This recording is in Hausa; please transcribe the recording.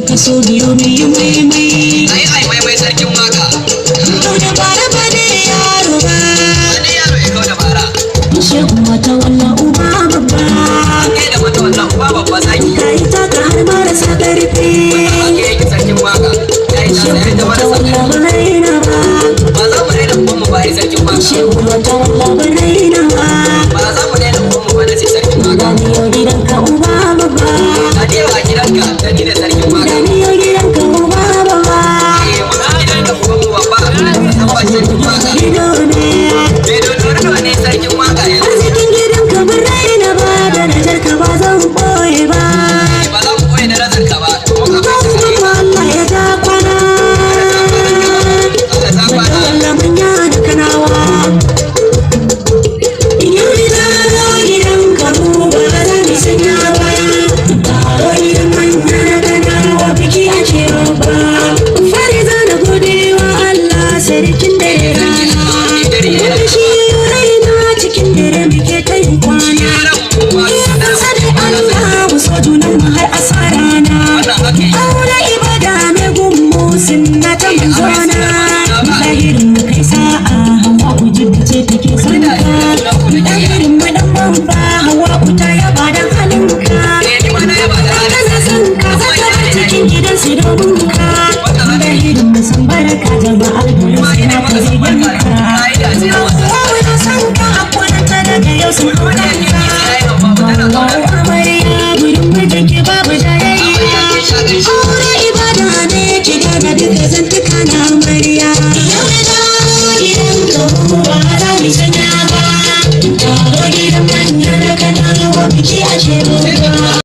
Ka so biyo mu yi maimai. Ai ai mai mai sarkin waka. Kau da bara ba ne yaro ba. Wani yaro ya kau da bara. Shehu mata wallah uba babba. Kai da mata wannan uba babba zaki. Ka yi taka har marasa ƙarfi. Haka yake sarkin waka. Ya yi tasa ya Shehu ta mata marasa wallah ƙarfi. ba raina ba. Ba za mu raina ubanmu ba ai sarkin waka. Shehu mata wallah ba raina ba. Ba za mu raina ubanmu ba na ce sarkin waka. Gani yau gidanka uba babba. Ga ni yau a gidanka da ni da sarkin waka. Gani yau.